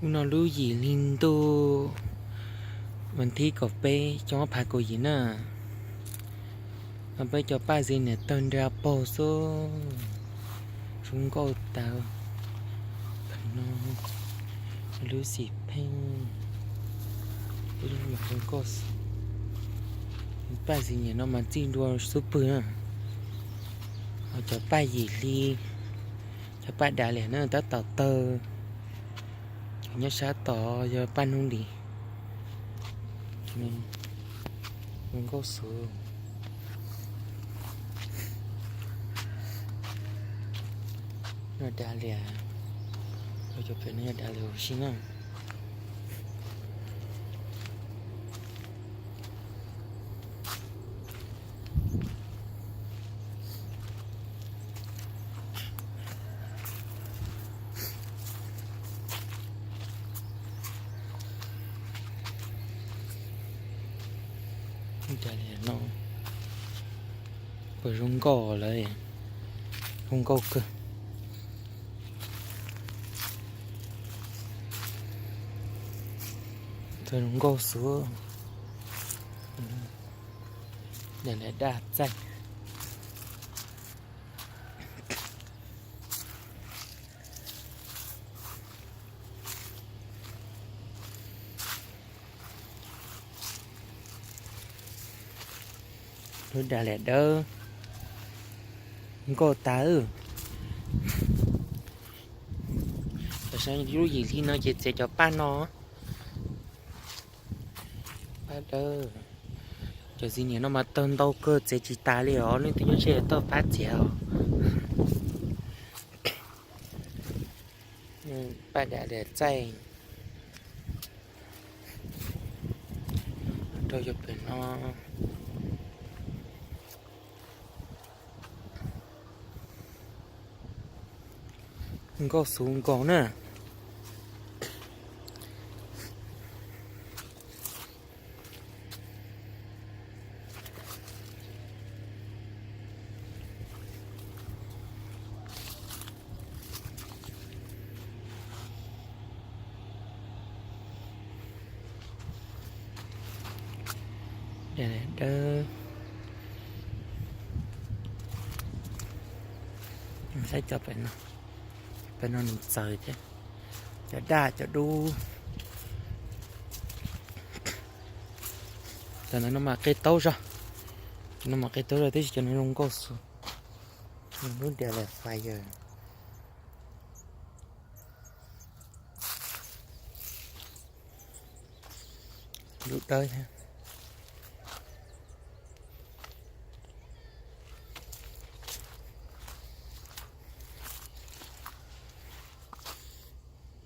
Hnub no lub yim hli ntuj, vas thib kaum peb, xyoo ob phav kaum yim na. Peb cov paj zis niam tawg nra paug xwb, zoo nkauj tas. No lub xim pheej, zoo nkauj xwb. Paj zis niam no mas txij ntua xub pwg na. Ho cov paj yim hli, cov paj dav liam na tab tom tawg. Cov nyob sab tod yog paj hnub lis, zoo nkauj xwb. Yog dav liam, cov pem no yog dav liam huv si na. Dav liam no puas zoo nkauj lawm, zoo nkauj kawg. Txawj zoo nkauj xwb. Dav liam daj txaij. Lub dav liam dawb, nkauj tas. Tam sim no lub yim hli no ces txiav cov paj no. Paj dawb. Cov zis niam no mas tawg ntau kawg txiav tsis tas li os, leej twg nyob ze toj pab txiav os. Paj dav liam txaij. Rau cov pem no. Nkauj xwb nkaus na. Dawb. Saib cov pem no, pem no nws txawv thiab. Cov daj cov dub. Cov ntawd no mas qe taub zog. Cov no mas qe taub zog tab sis cov no zoo nkauj xwb. Lub dav liam fire. Lub dawb thiab.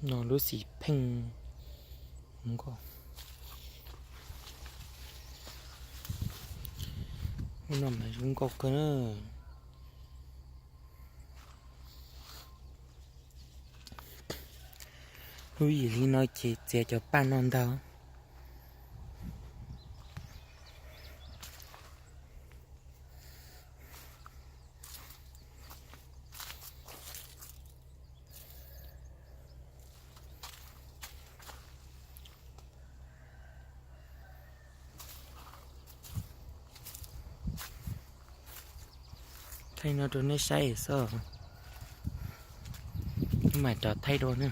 No lub xim pheej nkauj. Lub no mas zoo nkauj kawg na. Lub yim hli no ces txiav cov paj no ntag. Thaij no rau nej saib xwb. Mam rov thaij dua na.